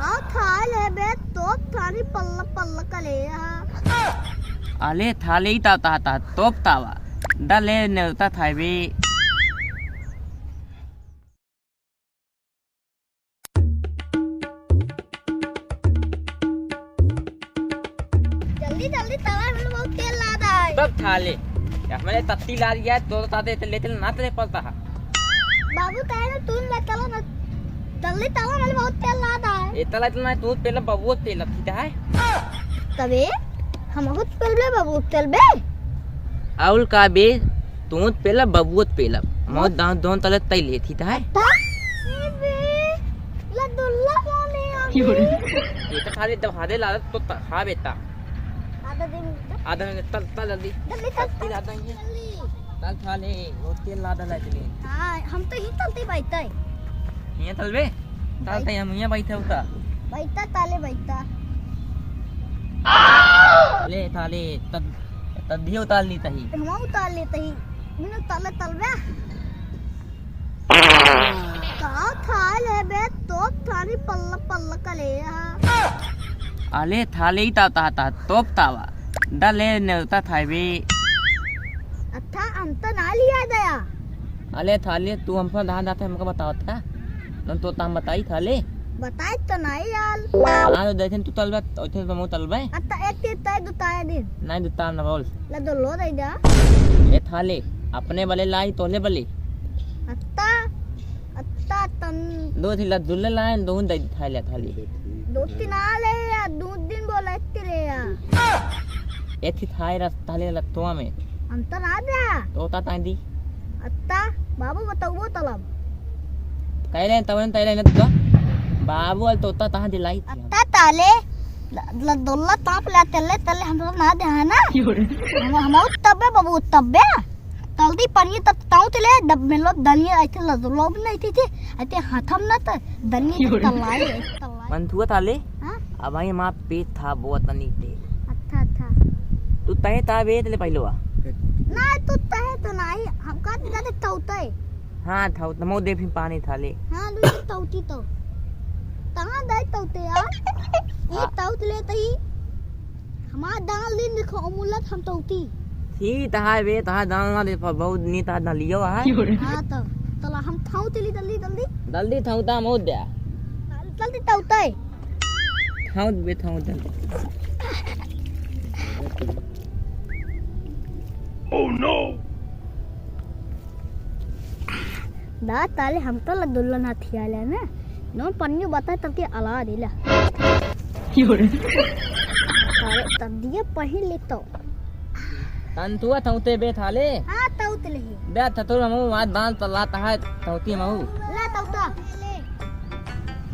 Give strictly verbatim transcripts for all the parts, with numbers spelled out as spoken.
आ थाल है बे, तोप थानी पल्ला पल्ला कले हा। अले थाले ही ता, ता, ता, तोप तावा। दा ले नेवता थाई बे। जल्दी, जल्दी, तला में बहुत तेल लादा है। तब थाले, या मैंने तत्ती ला दिया है, तो ताते ते लेते ना तेरे पलता है। बाबू, ताए ना तू ले तला ना, जल्दी तला में बहुत तेल लादा है। ए तला इतना तू पेला बबुआ पेला थी है। तबे हम बहुत पेल बे बबुआ पेल बे। आउल का बे, तू पेला बबुआ पेला। मौत दांत दोन तले तई लेती है। ता? ए बे, ला दुल्ला बोले आ। ये तो थाले दबा दे ला तो त-, हाँ बेटा। आधा दिन रुक जा। आधा दिन तल, तल जल्दी। जल्दी तल, तल, तल। ला देंगे। जल्दी। तल थाले, वो तेल ला दे ला जल्दी। हाँ, हम तो ही तलते बैठते हैं। ये तलबे? तल बैठ। तई हम ये बैठे होता। बैठता ताले बैठता। ले थाले, तद, तद दियो उतार ली तही। हम उतार लेते ही। मैंने तले तलबे। का थाल है बे, तोप थानी पल्ला पल्ला कले हा। अले थाले ही ता, ता, ता, तोप तावा। दा ले नेवता थाई बे। अच्छा, हम तो ना लिया दया। अले थाले, तू हमसे दहा जाते हमको बतावत का? तुम तो ताम बताई थाले। बताए तो नहीं यार। हाँ, तो देखें तू तलबे, उठे तो मऊ तलबे। अच्छा, एक तीर तय दुताए दिन। नहीं दुताम ना बोल। ला दो लो दे जा। ए थाले, अपने बले लाई, तोले बले। अत्ता, अत्ता तन। दो थी ला दुल्ले लाए, दो दे थाले, थाले। दो तीन आ ले या, दो दिन बोला इतने ले या। ए थी थाए रस थाले लत्तुआ में। हम तो ना दे। तोता ताई दी। अत्ता, बाबू बताओ वो तलब। कहले तवन तैले न तो। बाबू अल तोता तहाँ दिलाई थी। अत्ता ताले, ल-, ल-, दोल्ला ताप ले तले, तले हम लोग ना दे है ना। हम, हम तब्बे बाबू तब्बे। तलदी पनिया तब ताऊ तले, दब में लोग दनिया ऐसे ल-, लोग नहीं थी, थी। ऐसे हाथम ना त दनिया तब तलाई, तलाई। मंथुआ ताले? हाँ? अब भाई हमारा पेट था बहुत तनी ते। अच्छा, अच्छा। तू तहे ता बे तले पहलवा। ना, तू तहे तो नहीं, हम कहते जाते तौते। हाँ, था, तमो दे फिर पानी थाले। हाँ, लू, तौती तो। कहाँ दे तौते यार? ये हाँ। तौत लेते ही। हमार दाल दिन देखो, अमूलत हम तौती। थी, तहार बे, तहार दाल ना दे, पर बहुत नी तहार दाल लियो है। हाँ, तो, चला हम थाऊ चली जल्दी, जल्दी। जल्दी थाऊ ता मौत दे। जल्दी तौते। थाऊ बे, थाऊ जल्दी। Oh no! दा ताले हम तो ला दुल्हन हाथी आले ना। नो पन्नी बताए तब के अला दिला। ताले तब दिए पहिन ले तो। तंतुआ तौते बे थाले। हाँ, तौत ले ही। बे थतुर हमू मात बांध तला तहा तौती हमू। ला तौता।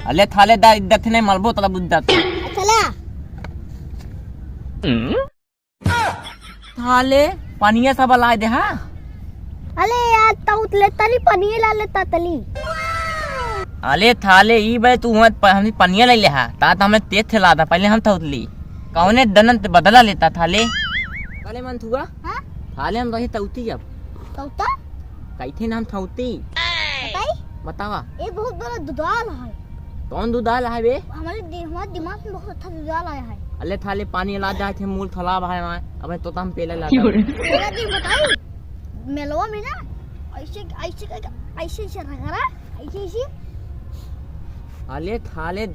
अले थाले दा इद्दत ने मलबो तला बुद्दत। अच्छा ला। थाले, पनिया सब लाए दे, हाँ? अले यार, तौत ले तली, पनिया ला ले तली। अले थाले, ई बे तू हुआ प-, हमनी पनिया ले ले, हाँ? तात हमें तेज थे लादा, पहले हम तौत ली। कौने दनन ते बदला लेता थाले? थाले मंथुआ? हाँ? थाले हम रही तौती अब। तौता? कैथे नाम थौती? बताई? बतावा। एक बहुत बड़ा दुदाल है। कौन दुदाल है बे? हमारे दि-, हमारे दिमाग में बहुत अच्छा दुदाल आया है। अले थाले पानी ला जाए थे, मूल तालाब है वहाँ। अबे तो हम पेला ला जाओ। तेरा दिन बताई, मेलवा में ना, ऐसे, ऐसे करके, ऐसे, ऐसे रगड़ा, ऐसे, ऐसे। अले थाले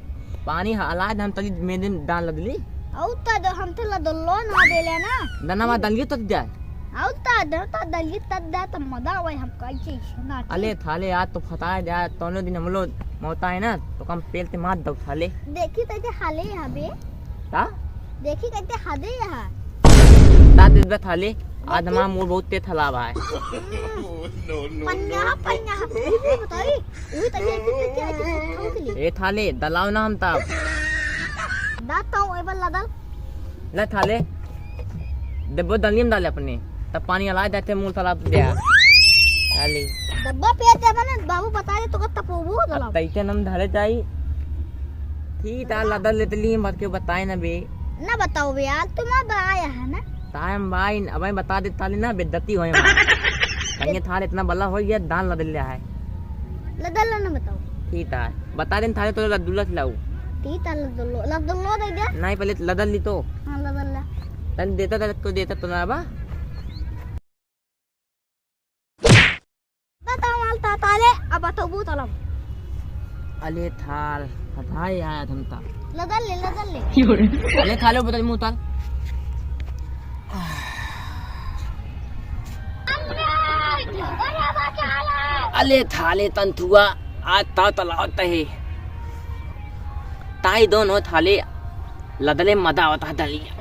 पानी हालात हम तली में दिन डाल लदली। आउ त द-, हम त लदलो ना देले ना। दनवा दलियो तत जाए। आउ त द-, त दलियो तत जाए त मजा आवे हम कैसे सुना के। अले थाले आज तो फता जाए, तोने दिन हम लोग मौता है ना, तो कम पेल ते मार दो थाले। देखी त जे हाले यहाँ बे। का? देखी कहते हादे यहाँ। ता दे दे थाले, आज हमारा मूड बहुत तेज थला बा है। हम्म। पन्ना, पन्ना, ये भी बताई। उही तकिया के तकिया के सब ठाउक ले। ए थाले, दलाव ना हम तब। दा ताऊ, ए बल्ला दल। ले थाले। डब्बो दलियम डाले अपने। तब पानी अलाय देते मूल तालाब दे आ। आली। डब्बा पे देबा ना, बाबू बताए दे तो का तपोबू दलाव। तैते नम धरे जाई। ठीक ता लदल लेतली हम भर के बताए ना बे। ना बताओ बे यार, तुम अब आया है ना। ताए हम भाई, अब बता दे ताले ना बेइज्जती होए हमार। कहीं थाले इतना बला हो गया, दान लदल लिया है। लदल ना बताओ। ठीक है, बता देन थारे तो लद्दुल्ला खिलाऊ। ती ता लदुल्लो, लदुल्लो दे दे। नहीं, पहले लदल ली तो। हाँ, लदल ला। तन देता, देता तो, देता तो ना बा। बताओ माल ता ताले, अब तो बूतलम। अले थाल, हटाए आया था ता। लदल ले, लदल ले। अले थाले, बदल मुँह ताल। अले थाले तंथुआ, आज ता तलावत है। ताई दोनों थाले लदले मदा आवत है दलिया।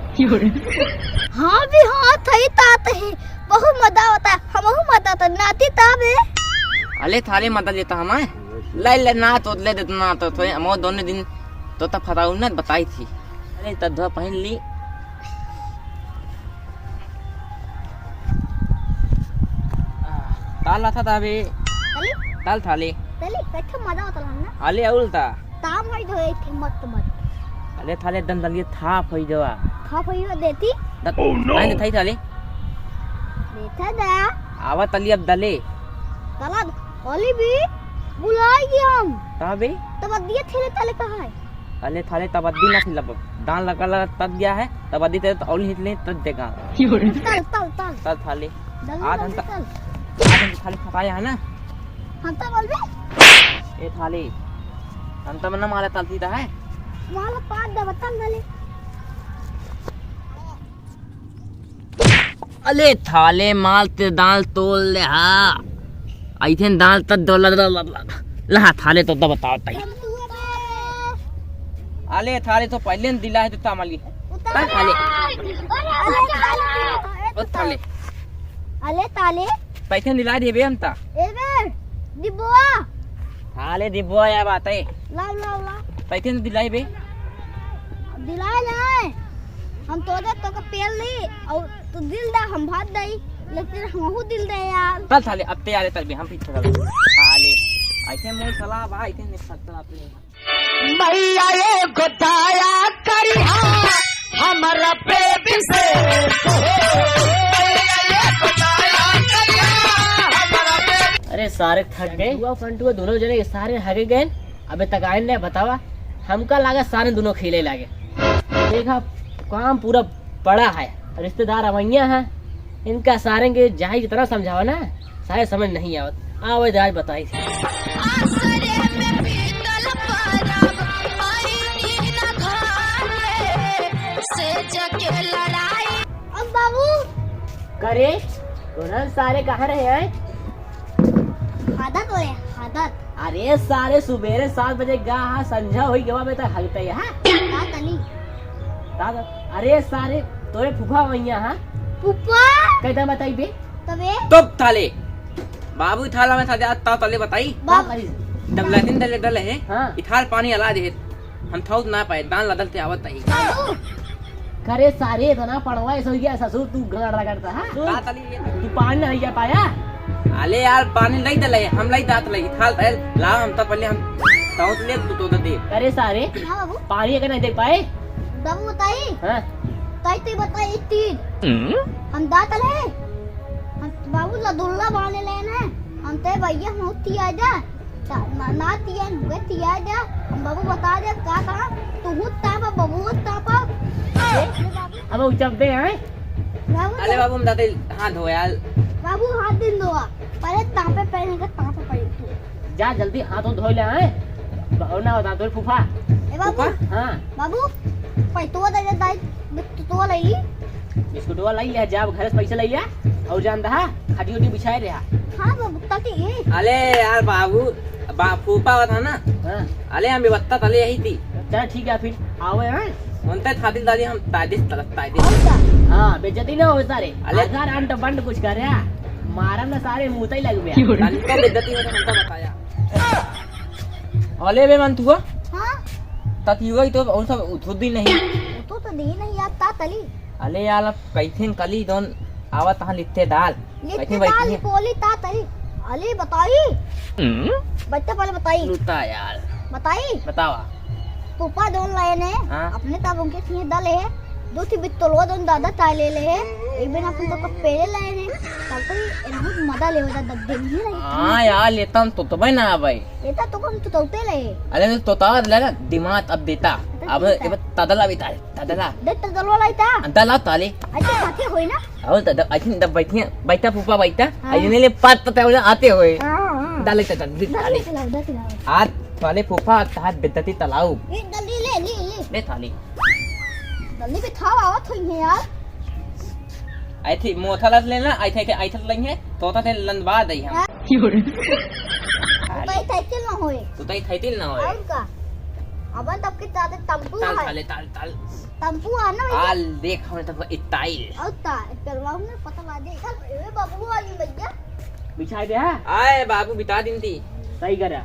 हाँ भी हाँ, थई तात है, बहुत मदा आवत है, हमहू मदा आवत है, नाती ताबे। अले थाले मदा लेता हमारे, ले ले ना तो ले देता ना तो, तो हम दोनों दिन तो तब फताऊ ने बताई थी। अरे तब धो पहन ली। ताल था ताबे। तली? ताल थाले। तली, कैसे मजा होता ना? आले अउल ता। ताम होई धोए थे मत मत। अले थाले दन दलिए थाप होई जवा। थाप होई हो देती? दत-, Oh, no! नहीं देथाई थाले। देथा दा। आवा तली अब दले। तला ओली भी बुलाई गई हम। ताबे? तब दिए थे ले तले कहाँ है? अले थाले तबद्दी ना खिला, दान लगा लगा तब गया है, तबद्दी तेरे तो औली हित ले तब देगा। तल, तल, तल। तल थाले। दल, आज दल, हम त-, दल। आज हम थाले फटाया है ना? हम तो बोल बे। ए थाले। हम तो मना मारा तलती ता है। माला पाद दे बतल दले। अले थाले माल ते दाल तोल ले हा। अइथेन दाल त डोला, डोला, डोला। लहा थाले तो दबताओ ताई। अले थाले तो पहले न दिला है तो तामली। उतर। हाँ, थाले। ओ थाले। अले ताले। पैसे दिला दिए बे हम ता। ए बे, दिबुआ। थाले दिबुआ या बात है। लाओ, लाओ, लाओ। पैसे न दिलाई बे। दिलाई ले। हम तो दे तो का पेल ली और तू दिल दे, हम भात दई, लेकिन हमहू दिल दे यार। चल साले, अब तैयार है, तब भी हम पीछे चल। साले, ऐसे मुंह सला बा, ऐसे नहीं सकता अपने। मैया एगो दया करिहा, हमरा पे विशेष। अरे सारे थक गए। फंटुआ, फंटुआ दोनों जने सारे हगे गए, अबे तक आए नहीं बतावा। हमका लागा सारे दोनों खेले लागे। देखा काम पूरा पड़ा है, रिश्तेदार अवैया हैं, इनका सारे के जाहि जितना समझावा ना, सारे समझ नहीं आवत। आवे जाए बताई। आसरे में बीतल परब, आईनी न घरे, सेज के लड़ाई। अब बाबू। करे, तोरन सारे कहाँ रहे हैं? हादत होए, हादत। अरे सारे सुबेरे सात बजे गा हा, संझा होई गवा में तक हगते हा। का तनी? का त-, अरे सारे तोरे फूफा वहिया हा। फूफा? कैदा बताई बे? तबे? तब थाले। बाबू थाला में था जा, ता तले बताई। बाप। का करी? जब लैट्रिन डले डले हैं, हाँ। इथाल पानी अला दे। हम थौत ना पाए, दान लदल ते आवत ताई। बाबू। करे सारे, इतना पढ़वा ऐसा हो गया ससुर, तू गाड़ रगड़ता है। का तली ये? तू पानी नहीं जा पाया? अले यार, पानी नहीं दले, हम नहीं दात ले, थाल तैल, लाओ हम तो पहले हम थौत ले, तू तो दे। करे सारे, हाँ बाबू। पानी अगर नहीं दे पाए? बाबू बताई। हाँ। ताई ते बताई एक चीज। हम्म? हम दात ले, हम बाबू लदुल्ला बाने लेने, हम ते भैया हम होती आ जा। ता-, ना, ना तिया, नुगे तिया जा। हम बाबू बता दे, का कहा? तू हूँ तापा, बाबू हूँ तापा। अब उ चलते हैं। बाबू अरे तो बाबू, हम दाते हाथ धो यार। बाबू हाथ दिन धोआ। पहले तापे पहले का तापे पहले तू। जा जल्दी हाथ धो ले आए। ब-, ना होता तो फूफा। ए बाबू। फूफा? हाँ। बाबू, पैतवा दे दे दाई, बिस्कुटवा ले ली। बिस्कुटवा ले लिया, जा घर से पैसा ले लिया और जान दहा, खटी उटी बिछाए रहा। हाँ बाबू, ताकि ये। अले यार बाबू, बा-, फूफा हुआ था ना? हाँ। अले हम व्यवस्था तले यही थी। चल ठीक है फिर, आवे हैं। उनते खातिर दादी हम तादिस तरफ तादिस। और क्या? हाँ, बेइज्जती ना हो सारे। अले अगर अंट बंट कुछ कर रहा, मारम ना सारे मुंह ही लग गया। तनिको बेइज्जती हो तो हमको बताया। अले बे मन तू? हाँ? ततियो ही तो और सब उठो दी नहीं। उठो तो दी नहीं यार, ता तली। अले यार, अब कैसे कली दोन आवत हाँ लिट्टे दाल। लिट्टे कैसे दाल बैठी है? बोली ता तली। अले बताई। हम्म? बच्चा पहले बताई। लूटा यार। बताई? बतावा। फूफा दोन लाए ने, हाँ? अपने तब उनके थी दल है। दो ठी बित्तलवा दोन दादा ताय ले ले है। एक बेर अपन तो कब पेले लाए रे। तब तो ये बहुत मजा लेवे दा दद्दे नहीं लगे। हाँ यार, लेता हम तो तबे ना आवे। लेता तो हम तो तौते ले। अरे तो तोता ले ना, दिमाग अब देता। तो अब ठीक है। अब तदला भी ताले, तदला। दे तदलवा लाइता। अंदर ला ताले। अच्छा, साथे होई ना? और दादा, आई थिंक, दब बैठिए, बैठा फूफा, बैठा। हाँ। आई नहीं ले, पात पता हो आते हुए। हाँ, हाँ। डाले, डाले, डाले, डाले। डाले, डाले। हाथ वाले फूफा, हाथ बेदती तलाऊ। ये जल्दी ले, ले, ले। ले थाली। जल्दी पे था, आवत हुई है यार। आई थी, मोथा लस लेना, आई थे, आई थे लेंगे, तोता थे लंदवा दई हम। हाँ। तू तो आई थे ना होए। तू तो आई थे ना होए। और का? अपन तब के ताते तंबू ताल है। थाले, ताल, ताल। तंबू आना भैया। आ, देख, हमने तब इताइल। और ता, चलवाऊँ ना, पता लगा दे। चल, ए, बबलू वाली भैया। बिछाई दे, हाँ? आए, बाबू, बिता दिन थी। सही करा।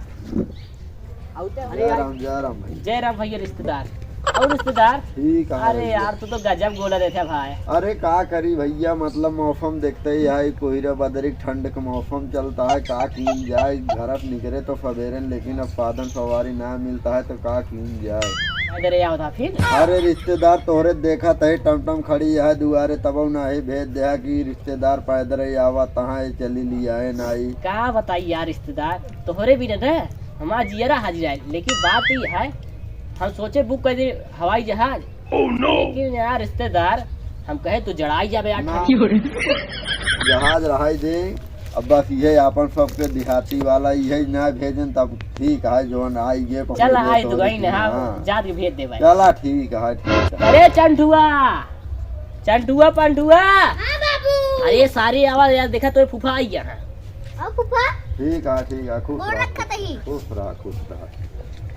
और क्या? अरे जय यार। राम, जय राम भाई। जय राम भैया, रिश्तेदार। और रिश्तेदार? ठीक है अरे भैया। यार, तू तो गजब गोला देते भाई। अरे, का करी भैया, मतलब, मौसम देखते ही है, कोहरा बदरी ठंड का मौसम चलता है, का कीन जाए, घर से निकले तो सवेरे, लेकिन अब साधन सवारी ना मिलता है, तो का कीन जाए। पैदल ही आवत हा फिर? अरे रिश्तेदार तोहरे देखत है, टमटम खड़ी है दुआरे, तबौ नाही भेज देहा कि रिश्तेदार पैदल ही आवत है, चली लियाए नाई। का बताई यार रिश्तेदार, तोहरे बिना ना हमार जियरा हाजिर है, लेकिन बात ई है, हम सोचे बुक कर दे हवाई जहाज, लेकिन यार रिश्तेदार, हम कहे तू जड़ाई जाबे यार ना। ठंडी। जहाज रहाई दे, अब बस इहे आपन सबके देहाती वाला इहे ना भेजन, तब ठीक है, जौन आई ये चल, आई तो दुआई ने, हाँ, हाँ। जात के भेज दे भाई। चला, ठीक है, ठीक है। अरे चंठुआ, चंठुआ, पंठुआ। हाँ बाबू। अरे सारे आवाज यार, देखा तोरे फूफा आई है। हाँ फूफा। ठीक है, ठीक है, खुश गोड़ रहा, रखा तही। खुश रहा, खुश रहा।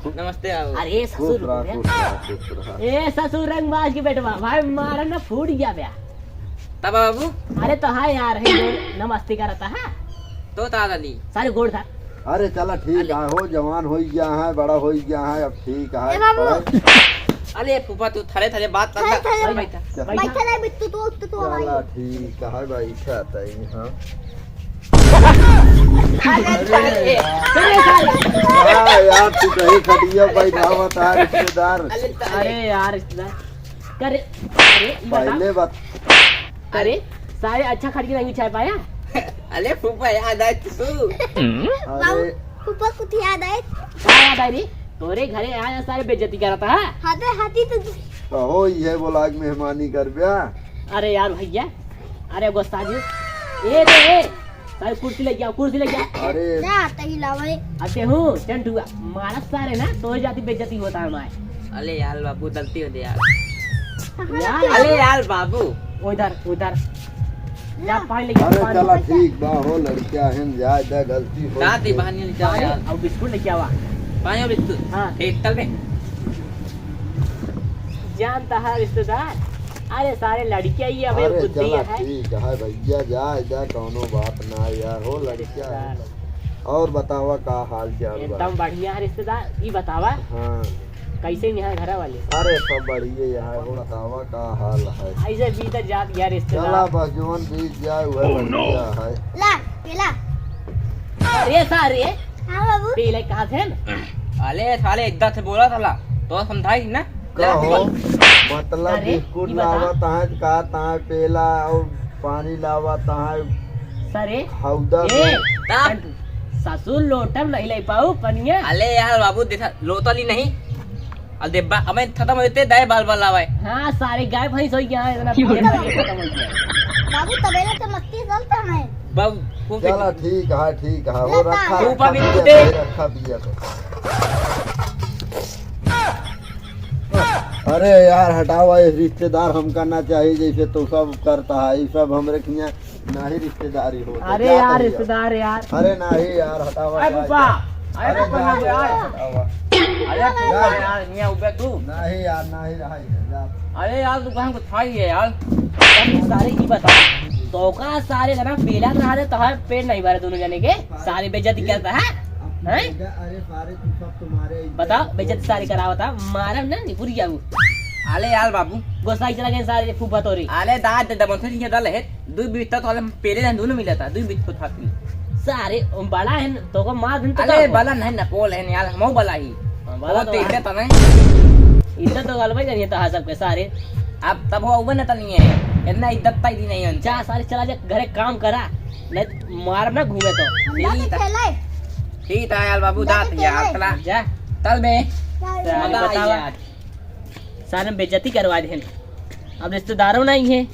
नमस्ते बाबू। अरे खुश ससुर रहा, रुक खुश रहा, खुश रहा। ए ससुर रंगबाज के बेटवा, भाई मारा ना फूट गया बे। तब बाबू? अरे तो हाय यार, है गोड़, नमस्ते करता है। तो ता दादी। सारे गोड़ था। अरे चला ठीक अरे। है, हो जवान हो गया है, बड़ा हो गया है, अब ठीक है। ए बाबू। पढ़ाई। अरे फूफा तू थले थले बात थले, थले। बैठा। बैठा। बैठा रे बिट्टू, तू, तू, तू चला भाई। ठीक है, बैठा तई, हाँ। अरे, अरे, अरे, अरे। हाँ यार, तू कहीं खटिया बैठावत है रिश्तेदार। अरे, अरे यार, रिश्तेदार। करे, अरे, ई बता। पहले बात। करे, सारे अच्छा खटिया नहीं बिछा पाया? अरे, फूफा याद आए तू। अरे। बाबू, फूफा कुछ याद आए? का याद आए रे? तोरे घरे आया सारे बेइज्जती करता है। हाथे, हाथी तो कहो, ये बोला कि मेहमानी कर ब्या। अरे यार भैया, अरे गोस्ता जी, ए रे, ए, सारे कुर्सी लेके आओ, कुर्सी लेके आओ। अरे। ना, तही लावे। अते हूँ, चंटुआ, मारा सारे ना, तो जाती बेइज्जती होता है हमारे। अरे यार बाबू, गलती हो गई यार। यार। अरे यार बाबू। उधर, उधर। जा, पानी लेके आओ, अरे पानी। चला ठीक बा हो, लड़किया हैं, जा, जा, गलती हो गई। बहाने लेके आओ यार। पानी और बिस्कुट लेके आवा। पानी और बिस्कुट? हाँ। ठीक, चल बे। जानता है रिश्तेदार, अरे सारे लड़कियां ही अबे अरे बुद्धि चला है। ठीक है भैया, जा, जा, कौनो बात ना यार, हो लड़किया है। रिश्तेदार। और बतावा का हाल चाल बा? एकदम बढ़िया है रिश्तेदार, ई बतावा। हाँ। कैसे यहाँ घर वाले? अरे सब बढ़िया यहाँ हो, बतावा का हाल है? ऐसे बीत जात यार रिश्तेदार। चला बस जवन बीत जाए वह बढ़िया है। ला, पीला। अरे सारे। हाँ बाबू। पीले कहाँ थे? अरे साले इज्जत से बोला साला, तो समझाई ना। का हो? मतलब अरे, बिस्कुट ई बता। लावत है, का ताए पेला और पानी लावत है। सरे। हौदा ए, में। ता- ससुर लोटम नहीं ले पाऊ पनिया। अले यार बाबू, देखा, लोटा ली नहीं। अब देब्बा, अब खत्म होते दाए बाल बाल लावे। हाँ, सारे गाय भैंस हो गया है, इतना क्यों? खत्म हो गया। बाबू, तबेला से मस्ती चलता है। बाबू, खूब चला, ठीक है, ठीक है, वो लता। रखा, खूब अभी रखा तू दे। पिया, रखा पिया तो। अरे यार, हटावा, ये रिश्तेदार हमका ना चाहिए, जैसे तू सब करता है, ये सब हमरे खिया नाही रिश्तेदारी होत है। अरे जात यार, है रिश्तेदार यार। अरे नाही यार, हटावा, अरे जा, फूफा, जा। अरे अरे फूफा, जा, यार। हटावा। अरे फूफा जा। यार, हियाँ उबे तू। नाही यार, नाही रहा है, जा। अरे यार, तू कहाँ कुछ खाई है यार? अरे सारे की बता, तो का सारे जना पेला रहा रे, तो है पेट नहीं भरे दोनों जने के, सारे बेइज्जती करता है, हैं? अरे सारे तू सब तुम्हारे बताओ, बेइज्जती सारी करावता, मारम ना, निपुर जाऊ। अरे यार बाबू। गोसाई चला गए सारे फूफा तोरी। अरे दाद दे दमन से ये दल है। दुई बित्ता तो हम पेले रहन दोनों मिला था, दुई बित्ता था तू। सारे, ओ, बड़ा है न, तो को मार दिन तो अरे, का हो? बड़ा नहीं ना, पोल है यार, हम बड़ा ही। हाँ, बड़ा वो तो तो है। इतना तो नहीं। इतना तो गलबा ही नहीं था सबके सारे। अब तब हो, उबे न तनी है। इतना इज्जत ताई दी नहीं है। जा, सारे चला जा, घरे काम करा, नहीं तो मारब ना घूमे तो। हम ठीक जाते है। खेले। ठीक है, यार बाबू, हम जाते जात यार, खेले। चला। जा। चल बे। चल। सारे मजा आई बतावा। यार। सारे में बेइज्जती करवा दे। अब रिश्तेदारों नहीं है,